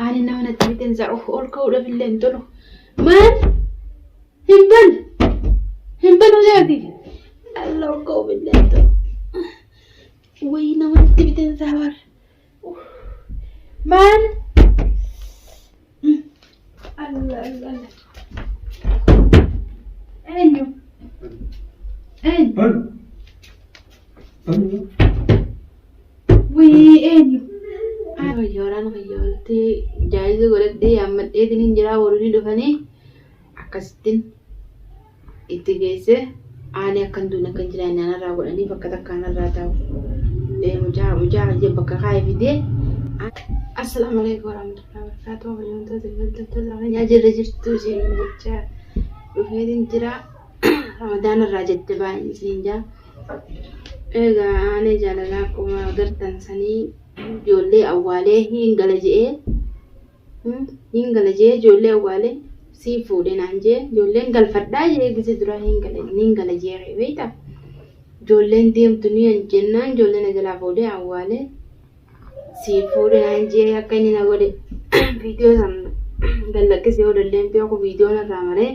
Ani nama natti fixeensa ol ka'uudhaaf illee hin tolu. Maal? Hin banu. Hin banu jaati. Allah ol ka'uuf illee hin tolu. Wayii nama natti fixeensa bar. Maal? Allah Allah Allah. Eenyu? Eenyu? Banu. Banu. Wayii eenyu? Wayyaa waraana kiyya oltee jaayiza godhadhee yaammadheetiin hin jiraa warri dhufanii akkasittiin itti geesse aanee akkan duune akkan jiraanne anarraa godhanii bakka takka anarraa taa'u. Mucaa mucaa kiyya bakka kaa'e fidee. Assalaamu alaikum warahmatullahi wabarakatuh. Kabajamtoota fi hordoftoota keenyaa jirra jirtu isiniin jecha dhufeetiin jira. Ramadaan irraa jette baay'een isiniin jaa. Egaa aanee jaalalaa akkuma agartan sanii ijoollee awwaalee hin gala je'ee hin gala je'ee ijoollee awwaalee sii fuudhe naan je'e ijoolleen galfadhaa je'ee gise duraa hin gala hin gala je'ee beektaa. Ijoolleen deemtu ni jennaan ijoollee na jalaa fuudhee awwaalee sii fuudhe naan je'ee akka inni na godhe viidiyoo san gallakkisee oololleen beeku viidiyoon irraa maree.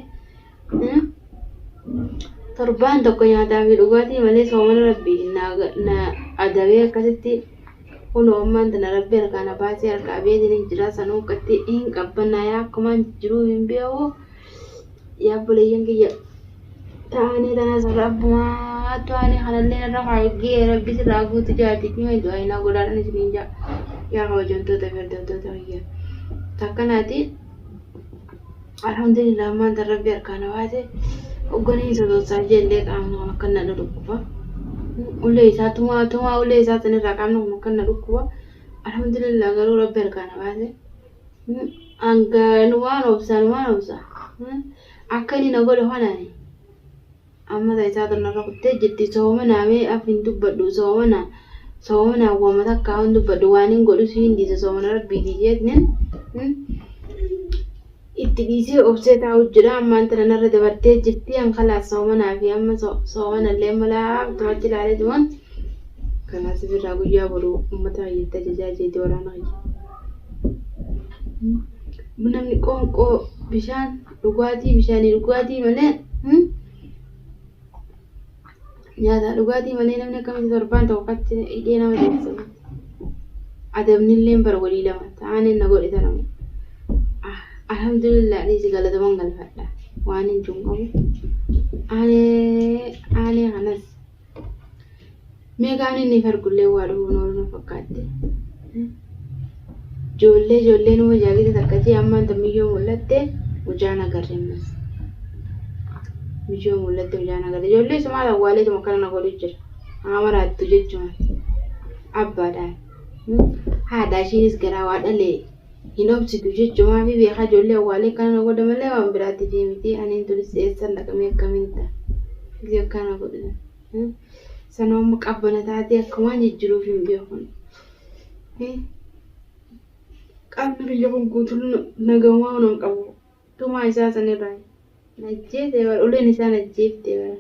Torbaan tokko nyaataa fi dhugaatii malee soomana rabbi na adabee akkasitti kunoo ammaan tana rabbi harkaa na baasee harkaa beetiin hin jira sanuu akkatti hin qabbanaayaa akkumaan jiruu hin beeku yaa obboleeyyan kiyya ta'anii tana sarara abbumaatu aanee kanallee narra kaayee rabbi sirraa guutu jaartii fi du'aa hinaa godhaadhaan isiniin jaa yaa kabajamtoota fi hordoftoota kiyya takkanaati. Alhamdulillah ammaan tan rabbi harkaa na baase hogganii sosossaa jeellee qaamni kun akka na dhukkuba. Ulee isaa tumaa tumaa ulee isaa sanirraa qaamni kun akka na dhukkuba. Alhamdulillah garuu rabbi harkaa na baase. Hanga numaan obsa numaan obsa. Akka inni na godhe kanani. Amma ta isaa tanarra kuttee jirti soomanaa mee af hin dubbadhu soomana soomanaa wama takka hin dubbadhu waan hin godhu siin dhiisa soomana rabbiiti jeetnin itti dhiisee obsee taa'u jira ammaan tana narra dabartee jirti an kalaas soomanaa fi amma soomanallee amma laaftumatti ilaalee tuman kalaas birraa guyyaa boruu ummata kiyyaatti ajajaa jeeti waraana kiyya. Namni qoonqoo bishaan dhugaatii bishaanii dhugaatii malee nyaataa dhugaatii malee namni akkamitti torbaan tokko akkatti hidhee nama teessisa. Adabnillee bara walii lama ta'anii na godhe tanamu. Alhamdulillah dhiisi galataman galfadha waan hin qabu. Aanee aanee kanas Mee qaamni inni fargullee waa dhufuun oolu na fakkaatte. Ijoollee ijoollee numa jaagite takka jee ammaan tan miyyoo mul'atte mucaan agarre ammas. Miyyoo mul'atte mucaan agarre. Ijoollee isumaa awwaaleetuma akkana na godhu jira. Haa maraattu jechuun abbaadhaan. Haadha ishiinis garaa waa dhalee hin obsitu jechumaa fi beekaa ijoollee awwaalee akkana na godha malee waan biraatti miti. Aniin turis eessan dhaqamee akkamiin ta'a. Gisee akkana godhu. Sana amma qabbana taatee akka waan jijjiruuf hin beeku. Qaamni kiyya kun guutuun nagahumaa waan hin qabu. Tumaa isaa sanirraa najjeete bara uleen isaa najjeefte bara.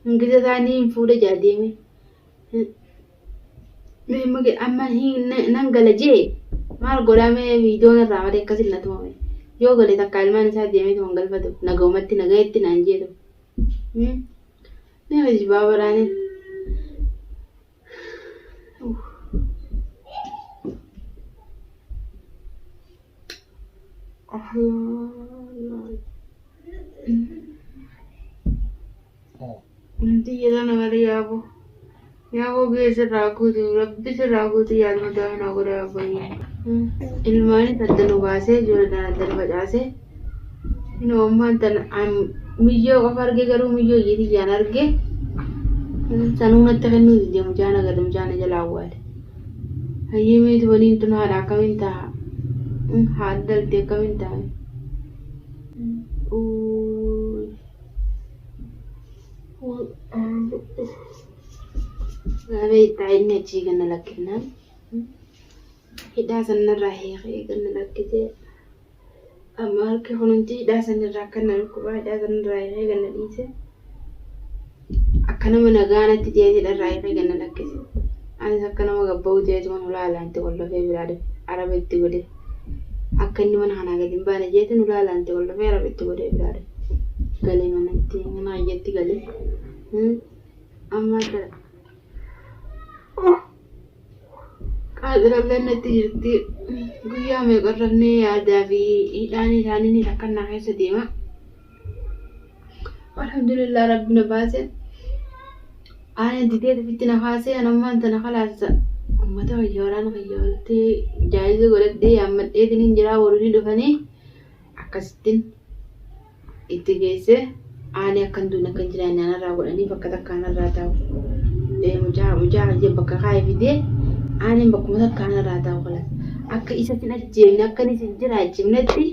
Hangisa isaa ni hin fuudha jaa deeme. Amma nan gala jee maal godhaa mee viidiyoon irraa malee akkasin na tumame. Yoo gale takka ilmaan isaa deemee tuman galfatu nagahumatti nagayetti naan jeetu. Ni hojii baraani. Wanti yeroo nama yaaboo. Yaaboo gahee sirraa guutu rabbi sirraa guutu yaaduma daa'ima godha yaaboo. Ilmaanis adda nu baasee ijoolleen adda nu facaasee. Inuu ammaan tana miyyoo qofa arge garuu miyyoo iyyiitiyyaan arge sanuu natti kennuu dide mucaan agarre mucaan na jala awwaale. Hayyee meetu waliin tun haadha akkamiin ta'a? Haadha dhalte akkamiin ta'a? Beektaa inni achii ganna lakkifnaan hidhaa sanarraa hiikee ganna lakkisee. Amma harki kun hundi hidhaa sanirraa akka na dhukkuba hidhaa sanirraa hiikee ganna dhiise. Akka nama nagaa natti ta'ee hidharraa hiikee ganna lakkise. Anis akka nama gabba'uu ta'eetuma hulaa alaan itti qollofee biraa dhufe. Araba itti godhe. Akka inni mana kanaa gadi hin baane jeetiin ulaa laante ol dhufee rabbi itti godhee biraa galee manatti mana kiyyatti galee. Amma qaaxirallee natti jirti. Guyyaa meeqa rafnee yaadaa fi hidhaan isaanii rakkannaa keessa deema. Alhamdulillah rabbi na baase. Ani didee ofitti na kaasee an ammaan tana kalaasa. Uummata kiyya waraana kiyya walitti jaayiza godhadhee yaammadheetiin hin jiraa warri dhufanii akkasittiin itti geesse ani akkan duune akkan jiraanne anarraa godhanii bakka takka anarraa taa'u. Mucaa mucaa kiyya bakka kaa'ee fidee ani bakkuma takka anarraa taa'u kalaas. Akka isa hin ajjeefne akka inni hin jiraachifnetti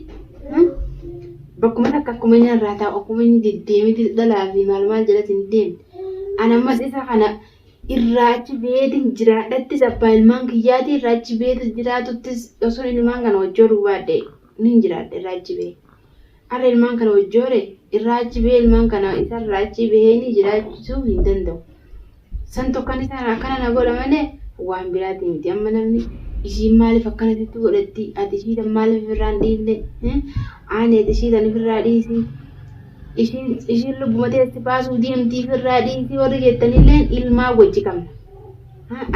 bakkuma takka akkuma inni irraa taa'u akkuma inni deddeemiti dhalaa fi maal maal jalatti hin deemne. Ani ammas isa kana irraa achi beetin jiraadhattis abbaa ilmaan kiyyaatii irraa achi beetis jiraatuttis osoo ilmaan kana wajjooruu baadhe nin jiraadha irraa achi bee. Har'a ilmaan kana wajjoore irraa achi bee ilmaan kana isa irraa achi baheenii jiraachisuu hin danda'u. San tokkan isaan akkana na godha malee waan biraati miti. Amma namni ishiin maaliif akkanatti godhatti ati ishiidhaan maaliif ofirraa hin dhiifne ani ati ishiidhaan ofirraa dhiisi ishiin ishiin lubbuma teessi baasuu deemtii ofirraa dhiisi warri jettanillee ilmaa wajji qabna.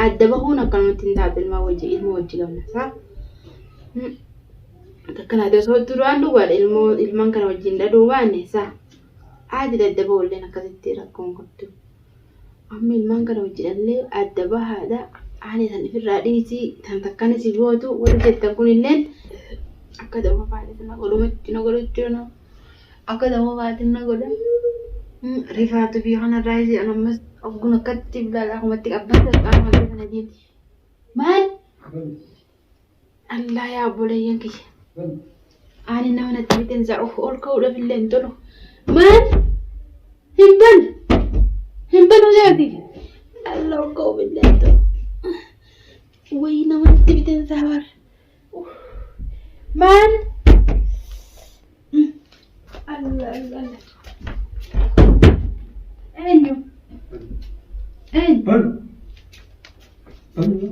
Adda bahuun akkanumatti hin taatu ilmaa wajji ilma wajji qabna. Saa akkanaati osoo duraan duwwaadha ilmoo ilmaan kana wajjin dhadhuu baanne saa haati dadda bahulleen akkasitti rakkoon qabdu. Amma ilmaan kana wajji dhallee adda bahaadha. Ani tan ofirraa dhiisii tan takkana si gootu warri jettan kunilleen akka dama baate na godhumatti na godhachuu na akka dama baate na godha. Rifaatu fi kanarraa isii an ammas oggun akkatti ilaalaa akkumatti qabbanta qaama kana deemti. Maal? Allah yaa obboleeyyan kiyya. Ani nama natti fixeensa of ol ka'uudhaaf illee hin tolu. Maal? Hin banu. Hin banu jaati. Allah ol ka'uuf illee hin tolu. Wayii nama natti fixeensa bar. Maal? Allah Allah Allah. Eenyu? Eenyu? Banu. Banu.